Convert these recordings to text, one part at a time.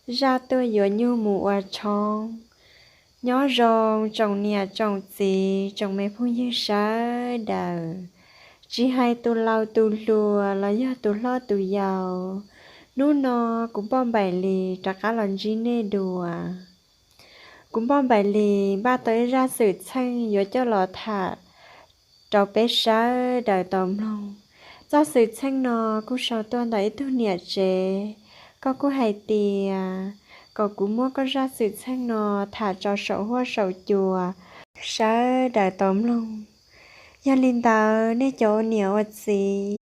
zaj tuaj yuav nyuj mus ua tshoob. Nyob zoo tsoom niam tsoom txiv tsoom me phooj ywg sawv daws, tsis hais tus laus tus hluas los yog tus hlob tus yau, hnub no kuv Npauj Npaim Lis rov qab los ntsib nej dua. Kuv Npauj Npaim Lis npaj tau ib zaj xwm txheej yuav coj los tham rau peb sawv daws tau mloog. Txoj xwm txheej no kuj sau tuaj ntawm ib tug niam tsev, koj kuj hais tias kom kuv muab koj zaj xwm txheej no tham tso saum huab saum cua sawv daws tau mloog. Yog li ntawd nej cov ua niam ua txiv,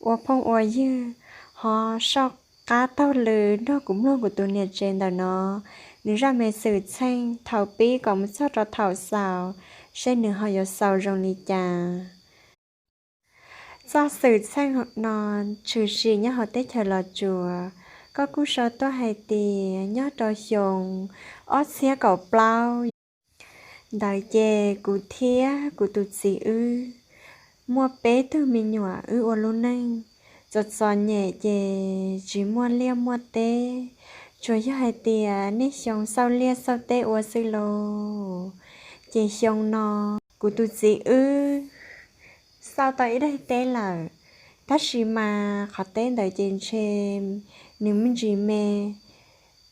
ua phooj ua ywg, ho soj qab taug lw nrog kuv mloog kuv tus niam tsev ntawm no nws zaj me xwm txheej thaum pib kom mus txog rau thaum xaus, seb nws ho yuav xaus zoo li cas. Txoj xwm txheej no tshwm sim nyob hauv teb chaws Los Tsuas. Koj kuj sau tuaj hais tias nyob rau xyoo ob txhiab kaum plaub ntawd ces kuv thiab kuv tus txiv wb muaj peb tug me nyuam wb ua lub neej txom txom nyem ces tsis muaj liaj muaj teb, tsuas yog hais tias niaj xyoo xauj liaj xauj teb ua xwb lauj. Ces xyoo no kuv tus txiv wb xauj tau ib daim teb lawm, tab sis mas qhov teb ntawd ces ntshe nws me ntsis me,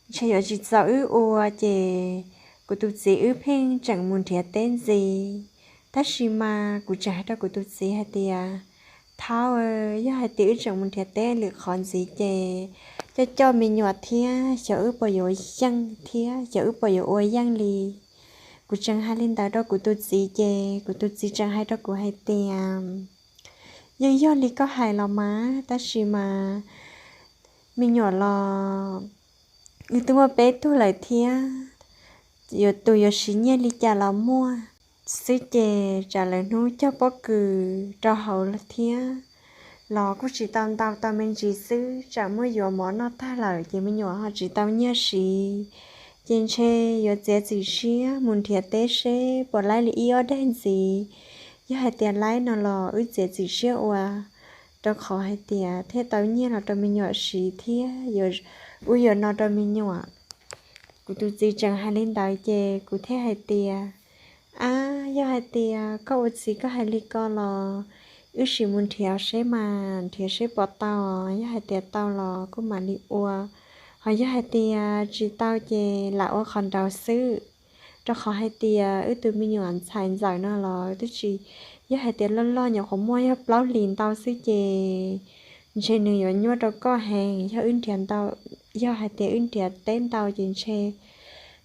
ntshe yuav tsis txaus wb ua ces kuv tus txiv wb pheej tseem mus nrhiav teb ntxiv. Tab sis mas kuv tseem hais rau kuv tus txiv hais tias, thaub, yog hais tias wb tseem mus nrhiav teb lwm qhov ntxiv ces coj coj me nyuam thiab xyov wb puas yuav yeej thiab xyov wb puas yuav ua yeej li. Kuv tseem hais li ntawd rau kuv tus txiv ces kuv tus txiv tseem hais rau kuv hais tias, yeej yog li koj hais los mas, tab sis mas me nyuam los wb twb muaj peb tug lawm thiab, yuav tus yuav siv nyiaj li cas los muaj xwb ces tsam lawv hnub cog pob kws rau hauv thiab los kuj tsis tau ntau, tau me ntsis xwb, tsam muab yuav mov noj tag lawm ces me nyuam ho tsis tau nyiaj siv. Ces ntshe yuav txiav txim siab mus nrhiav teb seb puas laib li ib ob daim ntxiv. Yog hais tias laib no los wb txiav txim siab ua, rau qhov hais tias thiaj tau nyiaj los rau me nyuam siv thiab wb yuav no rau me nyuam. Kuv tus txiv tseem hais li ntawd ces kuv thiaj hais tias, ab, yog hais tias koj ua txiv koj hais li ko los wb sim mus nrhiav seb mas, nrhiav seb puas tau, yog hais tias tau los kuj mam li ua, ho yog hais tias tsis tau ces lam ua qhov nraud xwb. Rau qhov hais tias wb tus me nyuam ntxhais ntxawm no los twb tsis, yog hais tias loj loj nyuam qhuav muaj yog plaub hlis ntau xwb ces ntshe nws yuav nyuaj rau koj heev, yog wb nrhiav ntau, yog hais tias wb nrhiav teb ntau ces ntshe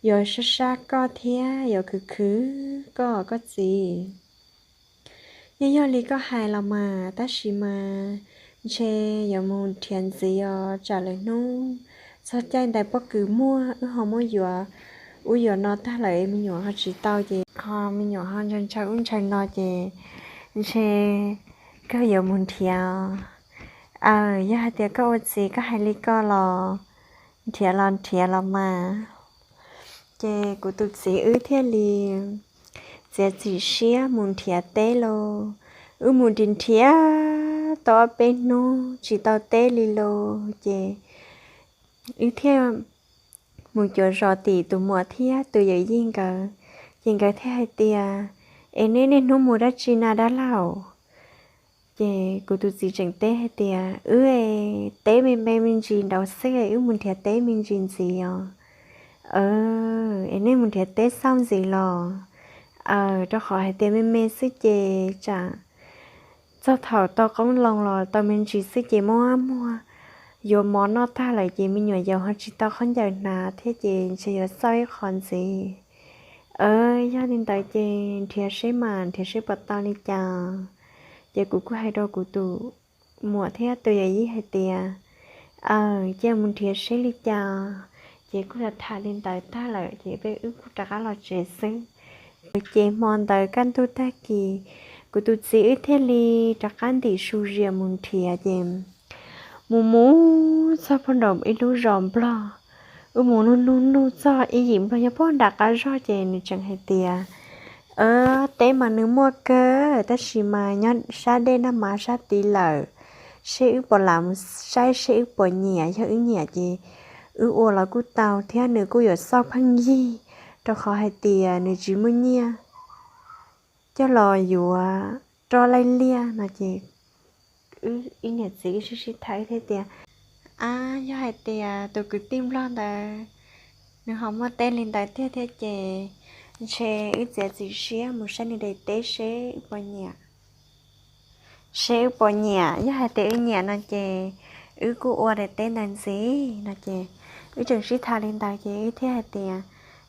yuav sab sab koj thiab yuav khwv khwv koj, koj txiv. Yeej yog li koj hais los mas, tab sis mas ntshe yuav mus nrhiav ntxiv os, tsam lawv hnub txog caij ntais pob kws muaj wb ho muab yuav, wb yuav no tag lawm me nyuam ho tsis tau ces ho me nyuam ho ntshaw ntshaw ub ntshaw no ces ntshe kawg yuav mus nrhiav. Aw, yog hais tias koj ua txiv koj hais li ko los nrhiav los nrhiav los mas. Ces kuv tus txiv wb thiaj li txiav txim siab mus nrhiav teb lauj. Wb mus nrhiav nrhiav tau ob peb hnub tsis tau teb li lauj, ces wb thiaj mus cuav zos tim tus muam thiab tus yawm yij nkawd. Ces nkawd thiaj hais tias, es neb niaj hnub mus dab tsi na dab laug? Ces kuv tus txiv tseem teb hais tias, wb teb me me me ntsis nraud xwb, wb mus nrhiav teb me ntsis ntxiv os. Es nej mus nrhiav teb xauj ntxiv los? Aw, rau qhov hais tias me me xwb ces tsam txog thaum tau qoob loo los tau me ntsis xwb ces muaj muag yuav mov noj tag lawm ces me nyuam yaus ho tsis tau khaub ncaws hnav thiab ces ntshe yuav xauj ib qho ntxiv. Aw, yog li ntawd ces nrhiav seb mas, nrhiav seb puas tau li cas. Ces kuv kuj hais rau kuv tus muam thiab tus yawm yij hais tias, aw, cia mus nrhiav seb li cas. Ces kuj tham li ntawd tag lawm ces peb wb kuj rov qab los tsev xwb. Ces hmo ntawd kaj ntug tag kis, kuv tus txiv wb thiaj li rov qab ntim su zias mus nrhiav ces mus mus txog puag nram ib lub zos nplog. Wb mus nug nug nug txog ib yim nplog nyob puag nram qab zog ces nws tseem hais tias, teb mas nws muaj kawg tab sis mas nyob sab dej Naj Mav sab tid lawm, seb wb puas lam mus saib seb wb puas nyiam, yog wb nyiam ces wb ua los kuj tau thiab nws kuj yuav xauj pheej yig, rau qhov hais tias nws tsis muaj nyiaj coj los yuav roj laij liaj no ces wb niam txiv wb sib sib tham thiab tias, ab, yog hais tias tus kwv tij nplog ntawd nws ho muaj teb li ntawd tiag thiab ces ntshe wb txiav txim siab mus saib nws daim teb seb wb puas nyiam. Seb wb puas nyiam, yog hais tias wb nyiam no ces wb kuj ua daim teb ntawd ntxiv no ces wb tseem sib tham li ntawd ces wb thiaj hais tias,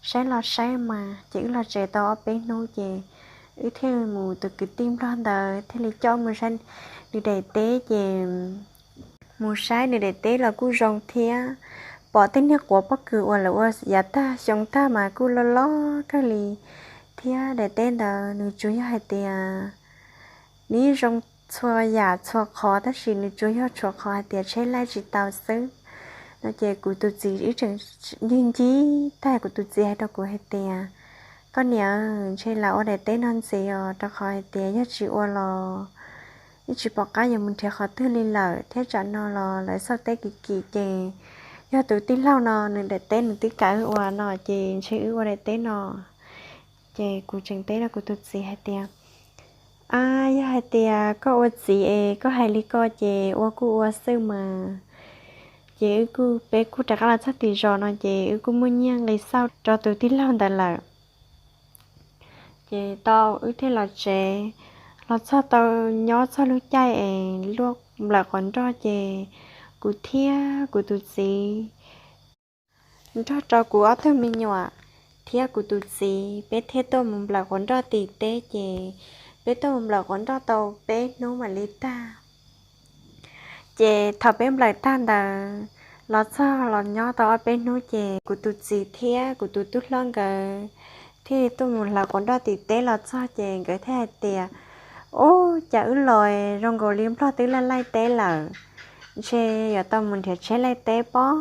saib los saib mas, ces wb los tsev tau ob peb hnub ces wb thiaj mus, tus kwv tij nplog ntawd thiaj li coj mus saib nws daim teb ces mus saib nws daim teb los kuj zoo thiab, pom tej niag quav pob kws uas lawv ua yav tag xyoo tag mas kuj loj loj kawg li thiab. Daim teb ntawd nws tsuas yog hais tias nws zoo txhua yam txhua qhov tab sis nws tsuas yog tshuav qhov hais tias tsheb laij tsis tau xwb no ces kuv tus txiv ib tseem ncig ncig tag kuv tus txiv hais rau kuv hais tias, koj niam, ntshe lam ua daim teb no ntxiv os, rau qhov hais tias yog tsis ua los ib tsis pom qab yuav mus nrhiav qhov twg li lawm thiab tsam no los lawv xauj teb kim kim ces yog tus tij laug no nws daim teb nws twb kam wb ua no ces ntshe wb ua daim teb no. Ces kuv tseem teb rau kuv tus txiv hais tias, ab, yog hais tias koj ua txiv es koj hais li ko ces ua kuj ua xwb mas. Ces wb kuj, peb kuj rov qab los txog tim zos no ces wb kuj muaj nyiaj nqis xauj rau tus tij laug ntawd lawm. Ces tau wb thiaj los tsev, los txog tau nyob txog lub caij es luaj nplawm quav nroj ces kuv thiab kuv tus txiv nrog rau kuv ob tug me nyuam thiab kuv tus txiv peb thiaj tuaj mus nplawm quav nroj tim teb ces peb tuaj mus nplawm quav nroj tau peb hnub mam li tag. Ces thaum peb nplawm tag ntawd los txog los nyob tau ob peb hnub ces kuv tus txiv thiab kuv tus tub hlob nkawd thiaj tuaj mus hlawv quav nroj tim teb los txog ces nkawd thiaj hais tias, ub, cas wb los zoo nkaus li nplog twb laij laij teb lawm, ntshe yuav tau mus nrhiav tsheb laij teb pob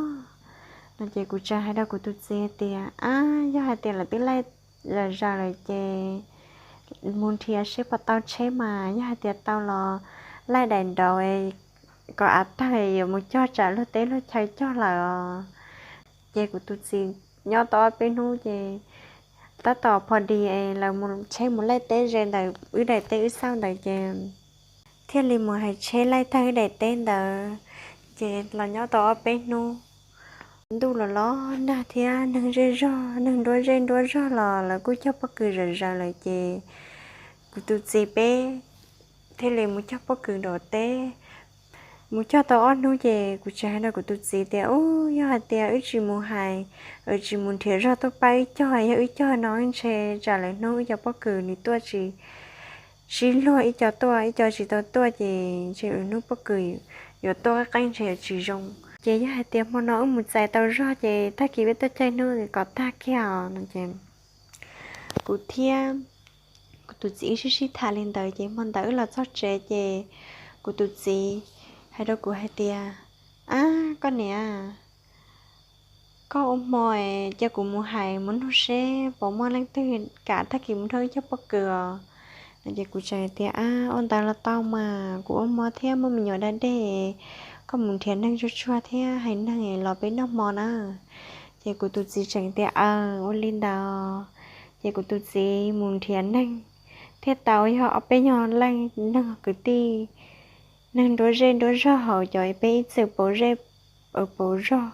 no ces kuv tseem hais rau kuv tus txiv hais tias, ab, yog hais tias lawv twb laij zam zaws lawm ces mus nrhiav seb puas tau tsheb mas, yog hais tias tau los laij daim nraud kom av tawg yuav mus cog tsam luag teb luag chaw cog lawm os. Ces kuv tus txiv nyob tau ob peb hnub ces tab tom pho dis es lawv mus tsheb mus laij teb ze ntawm wb daim teb wb xauj ntawd ces thiaj li mus hais tsheb laij tag wb daim teb ntawd. Ces los nyob tau ob peb hnub, ntuj los los nag thiab neeg zej zog, neeg nruab zej nruab zog los lawv kuj cog pob kws zam zaws lawm ces kuv tus txiv peb thiaj li mus cog pob kws nram teb. Mus cog tau ob hnub ces kuv tseem hais rau kuv tus txiv tias, ub, yog hais tias wb tsis mus hais, tsis mus nrhiav zog tuaj pab wb cog, yog wb cog no ntshe tsam lawv hnub wb cov pob kws nws tuaj tsis sib luag, ib co tuaj ib co tsis tau tuaj ces ntshe lawv hnub pob kws yuav tuaj qeeb qeeb ntshe yuav tsis zoo. Ces yog hais tias hmo no wb mus txais tau zog ces tag kis peb tuaj caij hnub kom tag kiag os no ces kuv thiab kuv tus txiv wb sib sib tham li ntawd ces hmo ntawd wb los txog tsev ces kuv tus txiv hais rau kuv hais tias, ab, koj niam, koj ua hmo es cia kuv mus hais mus nug seb puas muaj leej twg kam tag kis mus nrog wb cog pob kws os no ces kuv tseem hais tias, ab, ua ntawd los tau mas, kuv ua hmo thiab muaj me nyuam da dej, koj mus nrhiav neeg tsuag tsuag thiab hais neeg los peb noj hmo na. Ces kuv tus txiv tseem tias, aw, ua li ntawd. Ces kuv tus txiv mus nrhiav neeg thiaj tau yog ob peb nyuag leej neeg kwv tij, neeg nruab zej nruab zog hauv cov peb ib txwm pauv zej pauv zog,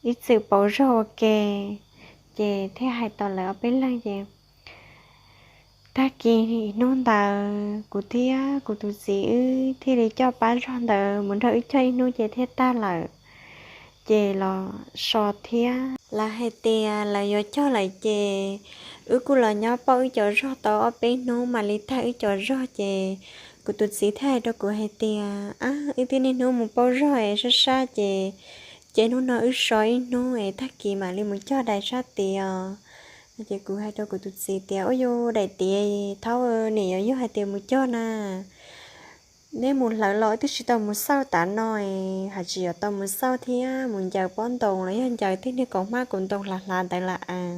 ib txwm pauv zog ua ke, ces thiaj hais tau lawv ob peb leeg ces tag kis hnub ntawd kuv thiab kuv tus txiv wb thiaj li coj pab zog ntawd mus nrog wb cog ib hnub ces thiaj tag lawm. Ces los so thiab lawv hais tias lawv yuav cog lawm ces wb kuj los nyob pauj wb cov zog tau ob peb hnub mam li tag wb cov zog ces kuv tus txiv thiaj hais rau kuv hais tias, ab, wb twb niaj hnub mus pauj zog es sab sab ces, ces hnub no wb so ib hnub es tag kis mam li mus cog daim sab tid os. Ces kuv hais rau kuv tus txiv tias, ua, yus daim tiav thaub, nim yuav yog hais tias mus cog na, neb mus hlawv los wb twb tsis tau mus xauj tav no, hais tsis yuav tau mus xauj thiab mus ncaws pob ntoo los yog ncaws tej niag kaus hmab kaus ntoo hlav hlav ntawd lawm as.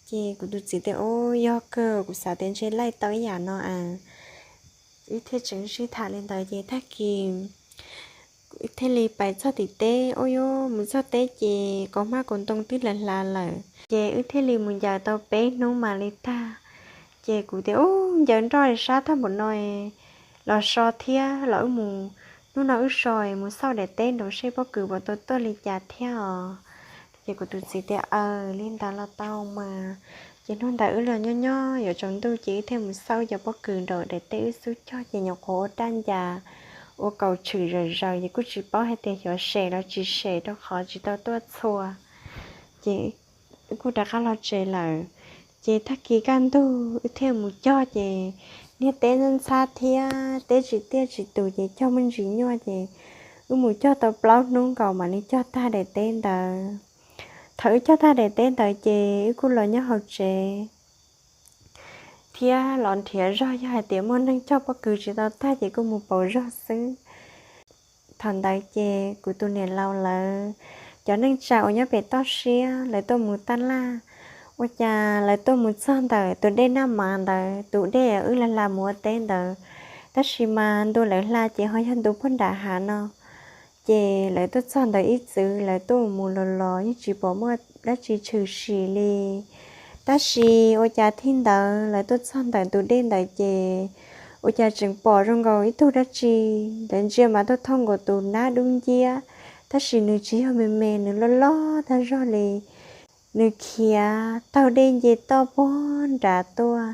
Ces kuv tus txiv tias, u, yog kawg, kuv xav tias ntshe laij tau ib yam no as. Wb thiaj tseem sib tham li ntawd ces tag kis Wb thiaj li pais txog tim teb, ua yuav mus txog teb ces kaus hmab kaus ntoo twb hlav hlav lawm. Ces wb thiaj li mus ncaws tau peb hnub mam li tag. Ces kuv tias, Ub, ncaws nroj sab tag npaum no los so thiab los wb mus, hnub no wb so mus xauj daim teb nraud seb pob kws puas tau tuaj li cas thiab os. Ces kuv tus txiv tias, Aws, li ntawd los tau mas. Ces hnub ntawd wb los nyob nyob yuav tsaus ntuj ces wb thiaj mus xauj cov pob kws nraum daim teb wb xub cog ces nyuam qhuav ua raj ncas, ua kaus tshwm zawm zaws ces kuj tsis paub hais tias xyov sem los tsis sem rau qhov tsis tau tuaj txhua. Ces wb kuj rov qab los tsev lawm. Ces tag kis kaj ntug wb thiaj mus cog ces niag teb ntxhab ntxhab thiab teb tsis tiaj tsis tus ces cog muaj ntsis nyuaj ces wb mus cog tau plaub hnub nkaus mam li cog tag daim teb ntawd. Thaum wb cog tag daim teb ntawd ces wb kuj los nyob hauv tsev thiab los nrhiav zog, yog hais tias muaj neeg cog pob kws tsis tau tag ces kuj mus pauv zog xwb. Thaum ntawd ces kuv tus niam laus lawv cov neej tsa uas nyob pem toj siab lawv tuaj mus taj laj, ua cas lawv tuaj mus txog ntawm tus dej Naj Mav ntawd, tus dej wb lag lag mus ua teb ntawd, tab sis mas ntu lawv hla ces ho yog ntu puag nram hav no. Ces lawv tuaj txog ntawd ib txwm lawv tuaj mus los los yeej tsis pom muaj dab tsi tshwm sim li. Tab sis ua cas thib ntawd lawv tuaj txog ntawm tus dej ntawd ces ua cas tseem pom zoo nkaus ib tug dab tsi ntawd ntsia mas tuaj thooj nkaus tus nab dub nciab, tab sis nws tsis yog me me, nws loj loj tag zog li. Nws khiav taug dej nce toj puag nrad tuaj,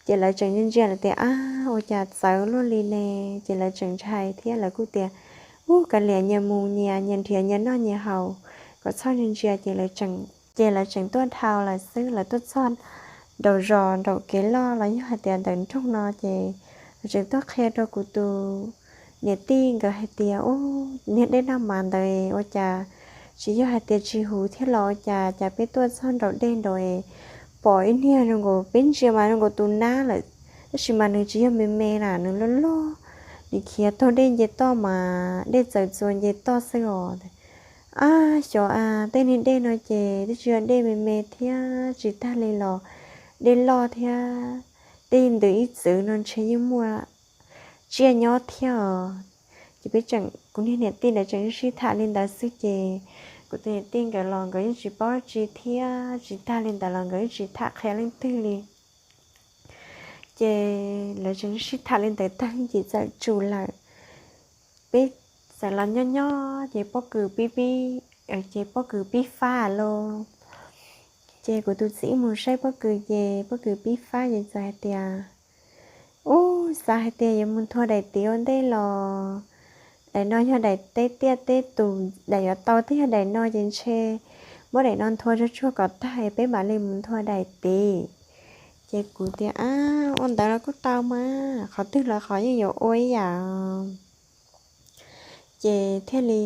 ces lawv tseem ntsia ntsia lawv tias, Ab, ua cas txawv luaj li ne? Ces lawv tseem ntshai thiab lawv kuj tias, Ub, kav liam, nyias mus nyias, nyias nrhiav nyias noj nyias haus kom txhob ntsia ntsia. Ces lawv tseem, ces lawv tseem tuaj dhau lawm xwb, lawv tuaj txog nraum zos nraum kev loj los yog hais tias ntawm nroog no ces lawv tseem tuaj qhia rau kuv tus niam tij nkawd hais tias, Ub, niag dej Naj Mav ntawd ua cas tsis yog hais tias tsis huv thiab los ua cas, cas peb tuaj txog nraum dej nraud pom ib niag zoo nkaus, peb ntsia mas zoo nkaus tus nab lawm, tab sis mas nws tsis yog me me na, nws loj loj, nws khiav taug dej nce toj mas dej txawm txuas nce toj xwb os. Ab, xyov a, tej niag dej no ces twb tsis yog dej me me thiab, tsis tag li los dej loj thiab, dej ntws ib txwm no ntshe yeej muaj tsiaj nyob thiab os. Ces peb tseem, kuv niag niam tij lawv tseem sib tham li ntawd xwb ces kuv tus niam tij nkawd los nkawd yeej tsis paub tsi thiab, tsis tag li ntawd los nkawd yeej tsis tham qhia leej twg li. Ces lawv tseem sib tham li ntawd tag ces txawm tsum lawm. Peb txawm los nyob nyob ces pob kws pib pib, ces pob kws pib fab lauj. Ces kuv tus txiv mus saib pob kws ces pob kws pib fab ces txawm hais tias, Ub, xav hais tias yuav mus nthua daim tid ua ntej los, daim no yog daim teb tiaj teb tus, daim yuav tau twb yog daim no ces ntshe muab daim no nthua tsuag tsuag kom tag peb mam li mus nthua daim tid. Ces kuv tias, Ab, ua ntawd los kuj tau mas, qhov twg los qhov yeej yuav ua ib yam. Ces thiaj li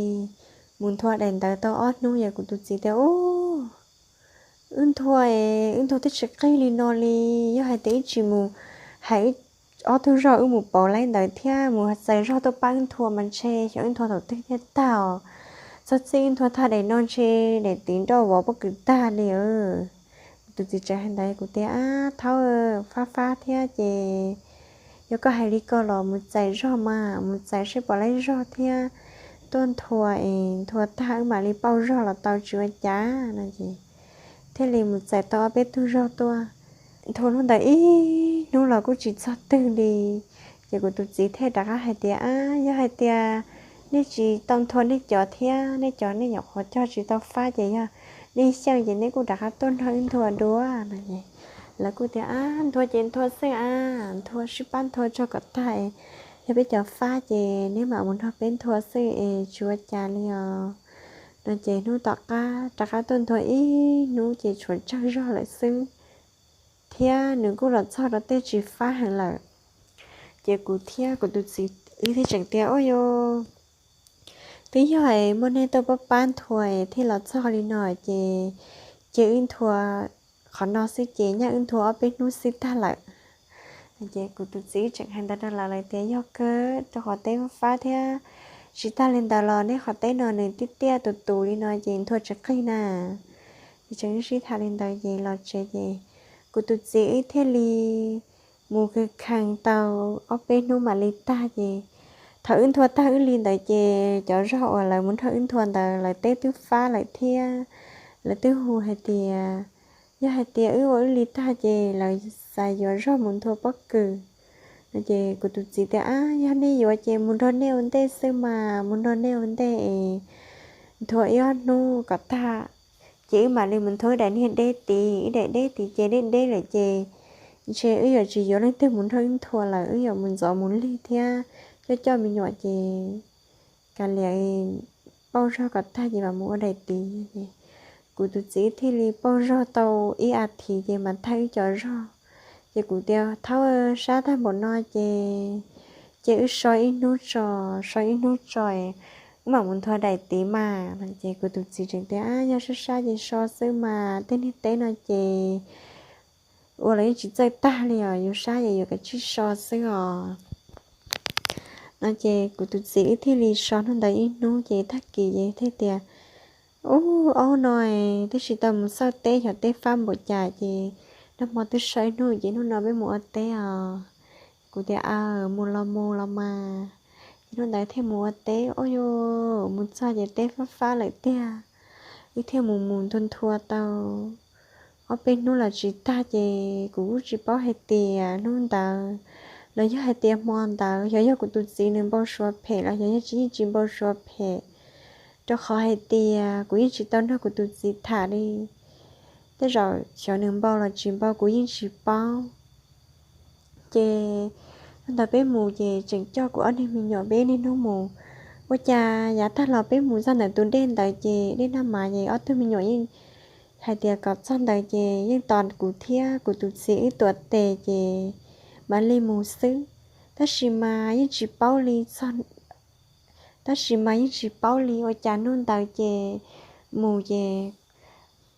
mus nthua daim ntawd tau ob hnub ces kuv tus txiv tias, Ub, wb nthua es wb nthua twb tsis qig li no li. Yog hais tias wb tsis mus hais ob tug zog wb mus pauv laib ntawd thiab mus txais zog tuaj pab wb nthua mas ntshe xyov wb nthua thaum twg thiaj tag os. Txog txij wb nthua tag daim no ntshe daim tid nroj vov pob kws tag li. Kuv tus txiv tseem hais ntawd kuv tias, Ab, thaub, fab fab thiab ces yog koj hais li ko los mus txais zog mas, mus txais seb pom laib zog thiab tuaj nthua es nthua tag wb mam li pauj zog los tau, tsis ua cas no. Ces thiaj li mus txais tau ob peb tug zog tuaj nthua hnub ntawd ib hnub los kuj tsis txog twg li. Ces kuv tus txiv thiaj rov qab hais tias, Ab, yog hais tias nej tsis tau nthua nej cov thiab nej cov nej nyuam qhuav cog tsis tau fab ces yog nej xyeej ces nej kuj rov qab tuaj nrog wb nthua dua no. Lawv kuj tias, Ab, nthua ces nthua xwb a, nthua sib pab nthua tsuag kom tag, yog peb cov fab ces neb mam mus nrog peb nthua xwb es tsis ua cas li os no. Ces hnub tom qab rov qab tuaj nthua ib hnub ces tshuav tsawg zog lawm xwb, thiab nws kuj los txog rau tej tsis fab heev lawm. Ces kuv thiab kuv tus txiv wb thiaj tseem tias, Ua yog twb yog muaj neeg tuaj pab pab nthua thiaj los txog li no ces, ces wb nthua qhov no xwb ces nyaj wb nthua ob peb hnub xwb tag lawm. Ces kuv tus txiv tseem hais ntawd rau lawv, lawv tias, Yog kawg, rau qhov teb fab fab thiab, tsis tag li ntawd los neb qhov teb no nws tiaj tiaj tus tus li no ces nthua tsis qig na. Ces tseem sib tham li ntawd ces los tsev ces kuv tus txiv wb thiaj li mus kws khees tau ob peb hnub mam li tag ces Thaum wb nthua tag wb li ntawd ces cov zog uas lawv mus nrog wb nthua ntawd lawv teb twb fab lawm thiab. Lawv twb hu hais tias, yog hais tias wb ua wb li tag ces lawv xav yuav zog mus nthua pob kws. No ces kuv tus txiv tias, ab, yog nej yuav ces mus nrog nej ua ntej xwb mas, mus nrog nej ua ntej es nthua ib ob hnub kom tag, ces wb mam li mus nthua wb daim niag deb tid. Wb daim deb tid ces deb deb lawm ces ntshe wb yuav tsis yuav leej twg mus nrog wb nthua lawm, wb yuav mus ntxov mus lig thiab coj coj me nyuam ces kav liam pauj zog kom tag ces mam mus ua daim tid. Kuv tus txiv thiaj li pauj zog tau ib as thiv ces mam tag wb cov zog. Ces kuv tias, thaub, sab tag npaum no ces, ces wb so ib hnub tso, so ib hnub tso, wb mam mus nthua daim tid mas. Ces kuv tus txiv tseem tias, yog sab sab ces so xwb mas, tej niag teb no ces ua los yeej tsis txawj tag li os, yus sab ces yus kav tsij so xwb os. No ces kuv tus txiv wb thiaj li so hnub ntawd ib hnub ces tag kis ces thiaj tias, ub, ob hnub no twb tsis tau mus xauj teb, xyov teb fab npaum cas ces nag hmo twb so ib hnub ces hnub no peb mus ua teb os. Kuv tias, aws, mus los mus los mas. Ces hnub ntawd thiaj mus ua teb, ua yuav mus txog ces teb fab fab lawm tiag. Wb thiaj mus mus nthua nthua tau ob peb hnub los tsis tag ces kuv kuj tsis paub hais tias hnub ntawd los yog hais tias hmo ntawd xyov yog kuv tus txiv nws npau suav phem los xyov yog tsis, yeej tsis npau suav phem, rau qhov hais tias kuv yeej tsis tau nrog kuv tus txiv tham li. Tej zaum xyov nws npau los tsis npau kuv yeej tsis paub. Ces hnub ntawd peb mus ces tseem coj kuv ob niag me nyuam peb niaj hnub mus. Ua cas yav tag los peb mus txog ntawm tus dej ntawd ces dej Naj Mas ces ob tug me nyuam yeej hais tias kom txog ntawd ces yeej tos kuv thiab kuv tus txiv wb tuav tes ces mam li mus xwb. Tab sis mas yeej tsis paub li, tab sis mas yeej tsis paub li ua cas hnub ntawd ces mus ces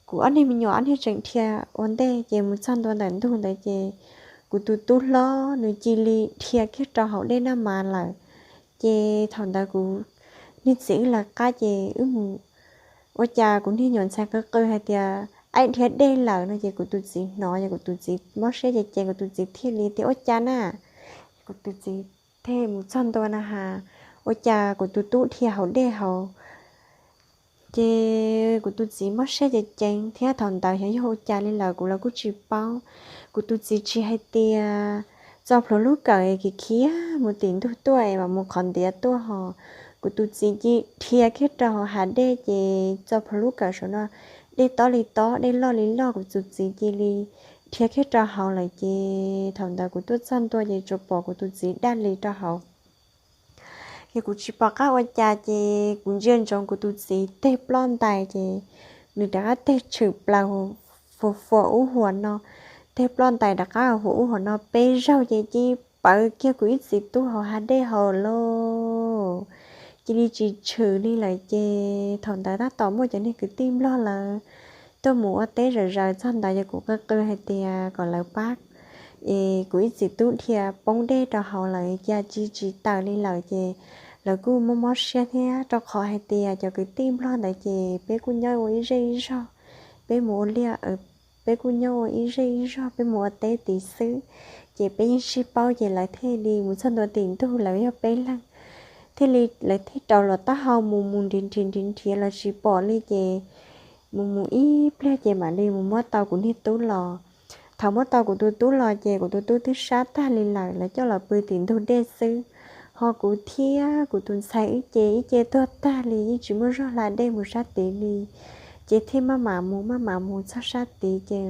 kuv ob niag me nyuam ob niag tseem dhia ua ntej ces mus txog ntua ntawm ntug ntawd ces kuv tus tub hlob nws cia li dhia kiag rau hauv dej Naj Mas lawm. Ces thaum ntawd kuv niag txiv wb lawv qab ces wb mus, ua cas kuv niag nyuam ntxhais qw qw hais tias, aib, dhia dej lawm no ces kuv tus txiv hnov ces kuv tus txiv mob siab ces ces kuv tus txiv thiaj li tias, ua cas na? Kuv tus txiv thiaj mus txog ntua na has, ua cas kuv tus tub dhia hauv dej hauv. Ces kuv tus txiv mob siab ceev ceev thiab thaum ntawd xyov yog ua cas li lawm kuv los kuj tsis paub. Kuv tus txiv tsis hais tias txo plhuav lub kawm khiav khiav mus tim ntug tuaj es mam mus qhov ntiav tuaj hos. Kuv tus txiv cia dhia kiag rau hauv hav dej ces txo plhuav lub kawm saum no, dej tob li tob, dej loj li loj, kuv tus txiv cia li dhia kiag rau hauv lawm ces thaum ntawd kuv tuaj txog ntua ces tsuas pom kuv tus txiv daj li rau hauv. Ces kuv tsis pom qab ua cas ces kuv ntsia ntsoov kuv tus txiv teg ploj ntais ces nws rov qab teg tshwm plaws fuas fuas ub huas no, teg ploj ntais rov qab huas ub huas no peb zaug ces cia li pawv kiag kuv ib txiv tub hauv hav dej hauv lauj. Cia li tsis tshwm li lawm ces thaum ntawd tab tom muaj cov niag kwv tij Nplog lawv tuaj mus ua teb zom zaws txog ntawd ces kuv qw qw hais tias kom lawv pab es kuv ib txiv tub dhia poob dej rau hauv lawm cas tsis tsis tawm li lawm ces lawv kuj mob mob siab thiab rau qhov hais tias cov kwv tij Nplog ntawd ces peb kuj nyob ua ib zej ib zog, peb mus ua liaj, peb kuj nyob ua ib zej ib zog, peb mus ua teb tid xwb ces peb yeej sib paub ces lawv thiaj li mus txog ntua tim ntug lawv yog peb leeg thiaj li lawv thiaj rau los taub hau mus mus nrhiav nrhiav nrhiav nrhiav los tsis pom li ces mus mus ib pliag ces mam li mus muab tau kuv niag tub los. Thaum muab tau kuv tus tub los ces kuv tus tub twb sab tag li lawm, lawv coj los pw tim ntug dej xwb. Ho kuv thiab kuv tus ntxhais wb ces ib ce tuag tag li yeej tsis muaj zog hla dej mus sab tid li. Ces thiaj maj mam mus maj mam mus txog sab tid ces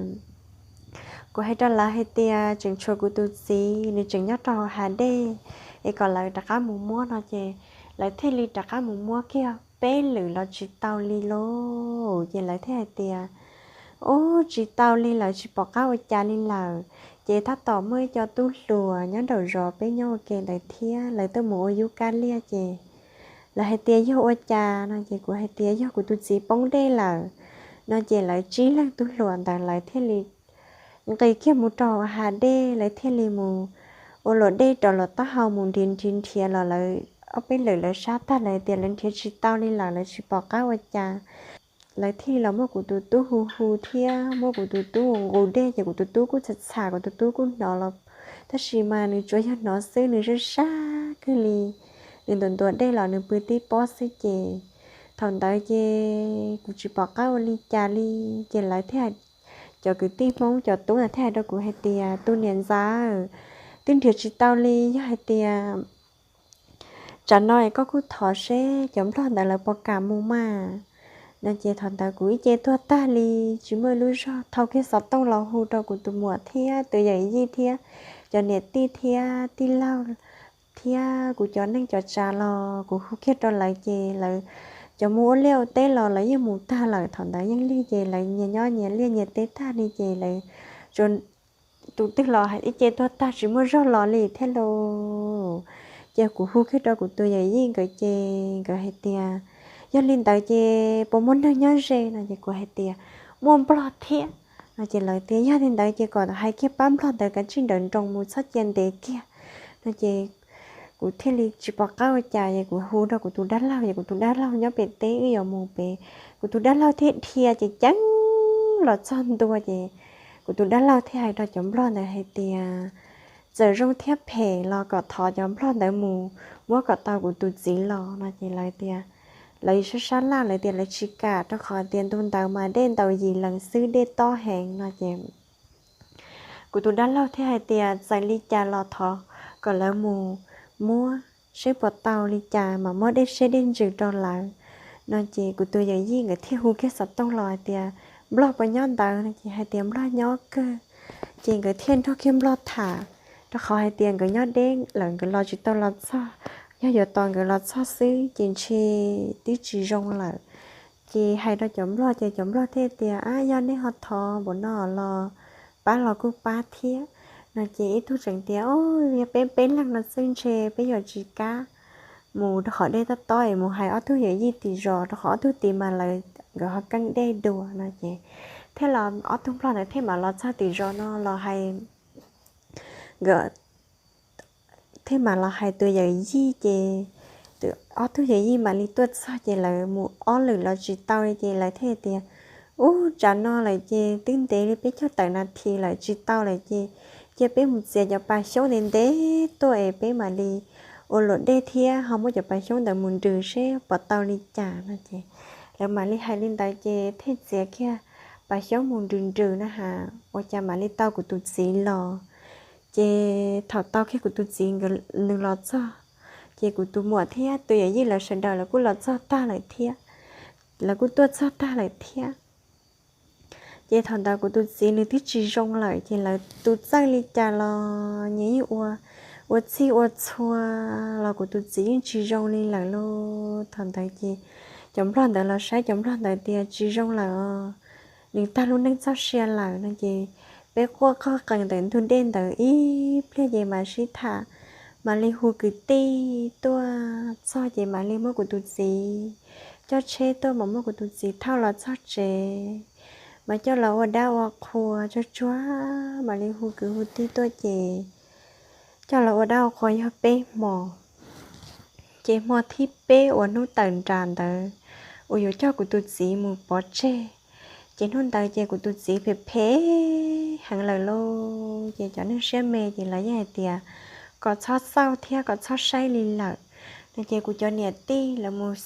kuv hais rau lawv hais tias tseem tshuav kuv tus txiv nws tseem nyob rau hauv hav dej es kom lawv rov qab mus muab no ces lawv thiaj li rov qab mus muab kiag peb lwm los tsis tau li lauj. Ces lawv thiaj hais tias, ub, tsis tau li, lawv tsis pom qab ua cas li lawm. Ces tab tom muaj ib co tub hluas nyob nraum zos peb nyob ua ke ntawd thiab lawv tuaj mus ua yub kab liaj ces lawv hais tias yog ua cas no ces kuv hais tias yog kuv tus txiv poob dej lawm no ces lawv tsib leeg tub hluas ntawd lawv thiaj li nqis kiag mus rau hav dej, lawv thiaj li mus ua luam dej rau los taub hau mus nrhiav nrhiav nrhiav los lawv ob peb lwm lawv sab tag lawv tias lawv nrhiav tsis tau li lawm, lawv tsis pom qab ua cas. Lawv thiaj li los muab kuv tus tub hu hu thiab muab kuv tus tub nqus dej ces kuv tus tub kuj txham txham, kuv tus tub kuj hnov los, tab sis mas nws tsuas yog hnov xwb, nws sab sab kawg li. nws ntuas ntuas dej los nws pw tib pob xwb ces thaum ntawd ces kuv tsis pom qab ua li cas li. Ces lawv thiaj, cov kwv tij Hmoob cov tub ntawd thiaj hais rau kuv hais tias, tus niam ntxawm, twb nrhiav tsis tau li, yog hais tias tsam no es koj kuj thov seb cov nplog ntawd lawv puas kam mus mas. No ces thaum ntawd kuv ib ce tuag tag li, tsis muaj lub zog, thau kiag xov tooj los hu rau kuv tus muam thiab tus yawm yij thiab cov niam tij thiab tij laug thiab kuv cov neej cov tsav los kuv hu kiag rau lawv ces lawv cov mus ua liaj ua teb los lawv yeej mus tag lawm. Thaum ntawd yeej lig ces lawv nyias nyob nyias liaj nyias teb tag li ces lawv tsuas, tus twg los ib ce tuag tag tsis muaj zog los li thiab lauj. Ces kuv hu kiag rau kuv tus yawm yij nkawd ces nkawd hais tias, yog li ntawd ces puas muaj neeg nyob ze no ces kuv hais tias, muaj nplog thiab no ces lawv tias, yog li ntawd ces kom hais kiag pab nplog ntawd kav tsij nrawm nroos mus txhob cia ntev kiag no ces kuv thiaj li tsis pom qab ua cas es kuv hu rau kuv tus dab laug es kuv tus dab laug nyob pem teb wb yuav mus pem. Kuv tus dab laug thiaj dhia ces ceev los txog ntua ces kuv tus dab laug thiaj hais rau cov nplog ntawd hais tias, txawm zoo thiab phem los kom thov cov nplog ntawd mus muab kom tau kuv tus txiv los no ces lawv tias, lawv sab sab laj lawv tias lawv tsis kam rau qhov tias ntu ntawd mas dej ntaus yim lees xwb, dej tob heev no ces kuv tus dab laug thiaj hais tias txawm li cas los thov kom lawv mus muab seb puas tau li cas mas muab dej siab dej ntsws rau lawv no ces kuv tus yawm yij nkawd thiaj hu kiag xov tooj los hais tias, nplog puas nyob ntawd no ces hais tias nplog nyob kawg. Ces nkawd thiaj nrog kiag nplog tham, rau qhov hais tias nkawd nyob deb lawm nkawd los tsis tau los txog, yog yuav tos nkawd los txog xwb ces ntshe twb tsis zoo lawm. Ces hais rau cov nplog ces cov nplog thiaj tias, ab, yog nej ho thov npaum no los pab los kuj pab thiab no ces ib tug tseem tias, o, yog peb peb leeg no xwb ntshe peb yuav tsis kam mus rau qhov dej tob tob es mus hais ob tug yawm yij tim zos rau qhov ob tug tim mas lawv, nkawd ho keeb dej dua no ces thiaj los ob tug nplog ntawd thiaj mam los txog tim zos no los hais, nkawd thiaj mam los hais tus yawm yij ces ob tug yawm yij mam li tuaj txog ces lawv mus ob lwm los tsis tau li ces lawv thiaj tias, ub, tsam no lawm ces twb ntev li peb caug tawm nas this lawm tsis tau lawm ces cia peb mus txiav cov pas xyoob ntev ntev tuaj es peb mam li ua luam dej thiab ho muab cov pas xyoob ntawd mus nrws seb puas tau li cas no ces lawv mam li hais li ntawd ces thiaj txiav kiag pas xyoob mus nrws nrws na has ua cas mam li tau kuv tus txiv los. Ces thaum tau kiag kuv tus txiv nkawd, nws los txog ces kuv tus muam thiab tus yawm yij lawv sawv daws lawv kuj los txog tag lawm thiab, lawv kuj tuaj txog tag lawm thiab. Ces thaum ntawd kuv tus txiv nws twb tsis zoo lawm ces lawv tus txawj li cas los nyias yeej ua, ua txhij ua txhua los kuv tus txiv yeej tsis zoo li lawm lauj. Thaum ntawd ces cov nplog ntawd los saib cov nplog ntawd tias tsis zoo lawm os, nws tag lub neej txoj sia lawm no ces peb quaj qoj qees ntawm ntug dej ntawd ib pliag ces mam sib tham, mam li hu kwv tij tuaj txog ces mam li muab kuv tus txiv coj tsheb tuaj mas muab kuv tus txiv thauj los txog tsev, mas coj los ua dab ua qhua tsuag tsuag, mam li hu kwv hu tij tuaj ces coj los ua dab ua qhua yog peb hmo. Ces hmo thib peb uas hnub tawm nram ntawd uas yuav coj kuv tus txiv mus pov tseg, ces hnub ntawd ces kuv tus txiv phem phem heev lawm lauj. Ces cov neeg siab me ces lawv yeej hais tias kom txhob xauj thiab kom txhob saib li lawm no. Ces kuv cov niam tij lawv mus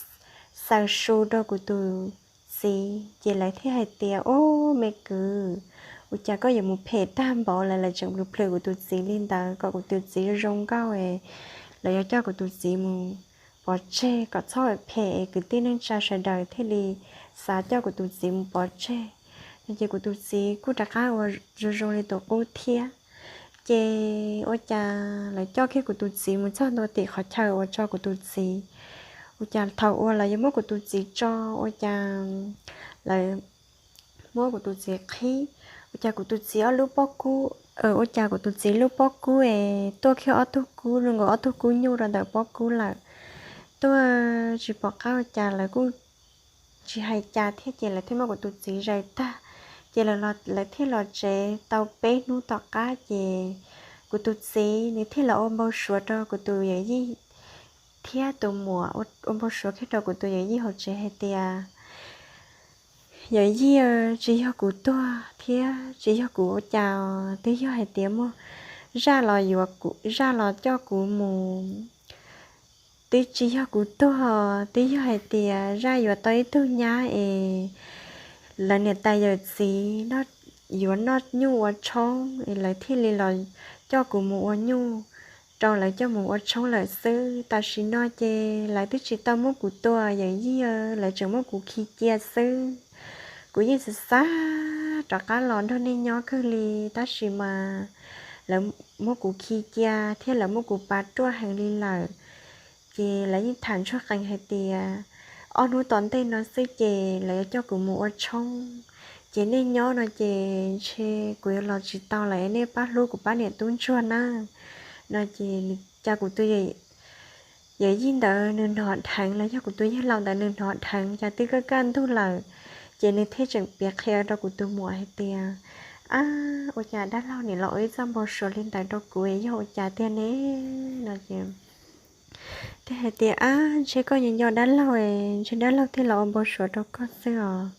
xaws su rau kuv tus txiv ces lawv thiaj hais tias, ub, me kwv, ua cas koj yuav mus phem tag npaum lawm, lawv tseem plhws plhws kuv tus txiv li ntawd kom kuv tus txiv zoo nkauj es lawv yuav coj kuv tus txiv mus pov tseg kom txhob phem es kwv tij neej tsa sawv daws thiaj li xav coj kuv tus txiv mus pov tseg no. Ces kuv tus txiv kuj rov qab ua zoo zoo li tus qub thiab. Ces ua cas lawv coj kiag kuv tus txiv mus txog ntua tim qhov chaw uas tso kuv tus txiv, ua cas thaum uas lawv yuav muab kuv tus txiv tso, ua cas lawv muab kuv tus txiv qhib, ua cas kuv tus txiv ob lub pob kub, ua cas kuv tus txiv lub pob kub es tuaj kiag ob tug kub zoo nkaus ob tug kub nyuj rau ntawm pob kub lawm. Tuaj tsis pom qab ua cas lawv kuj tsis hais cas thiab ces lawv thiaj muab kuv tus txiv zais tag, ces lawv thiaj los tsev tau peb hnub tom qab ces kuv tus txiv nws thiaj los ua npau suav rau kuv tus yawm yij thiab tus muam, ua npau suav kiag rau kuv tus yawm yij hauv tsev hais tias, yawm yij, tsis yog kuv tuag thiab tsis yog kuv ua cas, twb yog hais tias muaj zaj los yuav kuv, zaj los coj kuv mus Twb tsis yog kuv tuag, twb yog hais tias zaj yuav tau ib tug nyab es lawv niam tais yawm txiv yuav noj nyuj ua tshoob es lawv thiaj li los coj kuv mus ua nyuj, rau lawv coj mus ua tshoob lawm xwb. Tam sim no ces lawv twb tsis tau muab kuv tua yawm yij, lawv tseem muab kuv khi cia xwb. Kuv yeej xav xav rov qab los nrog nej nyob kawg li, tab sis mas lawv muab kuv khi cia thiab lawv muab kuv pav ruaj heev li lawm. Ces lawv yeej tham ntsuag qees hais tias ob hnub tom ntej no xwb ces lawv yuav coj kuv mus ua tshoob, ces nej nyob no ces ntshe kuv yuav los tsis tau lawm, nej pab hlub kuv pab niam tub ntsuag nawb. No ces cas kuv tus yawm yij ntawd nws hnov dheev los yog kuv tus yawg laus ntawd nws hnov dheev, cas twb kaj kaj ntug lawm, ces nws thiaj tseem piav qhia rau kuv tus muam hais tias, Ab, ua cas dab laug nim los ua ib txoj npau suav li ntawd rau kuv, yog ua cas tiag ne? No ces thiaj hais tias, Ab, ntshe koj nco nco dab laug, ntshe dab laug thiaj los ua npau suav rau koj xwb os.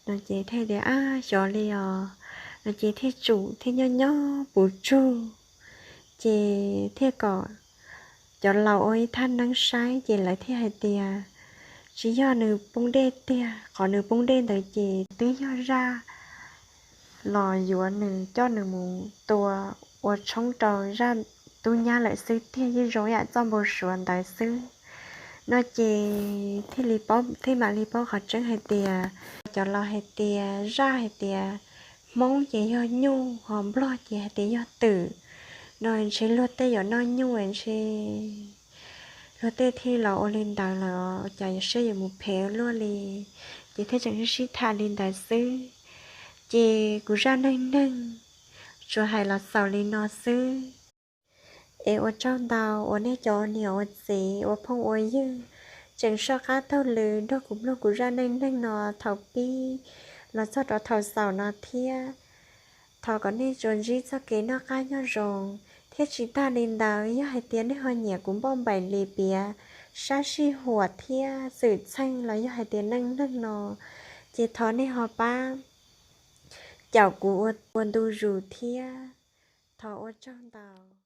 No ces thiaj tias, Ab, xyov li os. No ces thiaj tsum thiaj nyob nyob puv tsug, ces thiaj kom cov laus ua ib thaj neeb saib, ces lawv thiaj hais tias, Tsis yog nws poob dej tiag, qhov nws poob dej ntawd ces twb yog zaj los yuav nws coj nws mus tua ua tshoob rau zaj tub nyab lawm xwb tiag, yeej zoo yam txoj npau suav ntawd xwb. No ces thiaj li paub, thiaj mam li paub qhov tseeb hais tias cov laus hais tias zaj hais tias Hmoob ces yog nyuj, ho Nplog ces hais tias yog twm. No ntshe luag tej yuav noj nyuj ntshe luag tej thiaj los ua li ntawd lawm, cas yuav siab yuav mus phem luaj li. Ces thiaj tseem sib tham li ntawd xwb. Ces kuv zaj neej neeg tsuas hais los xaus li no xwb. Es ua tsaug ntau uas nej cov ua niam ua txiv ua phooj ua ywg tseem soj qab taug lw nrog kuv mloog kuv zaj neej neeg no thaum pib los txog rau thaum xaus no thiab. Thov kom nej tsuas ntsib txoj kev noj qab nyob zoo, thiab tsis tag li ntawd yog hais tias nej ho nyiam kuv npauj npaim li piav sab sij huam thiab xwm txheej los yog hais tias neej neeg no, ces thov nej ho pab caum kuv ua ntu zus thiab. Thov ua tsaug ntau.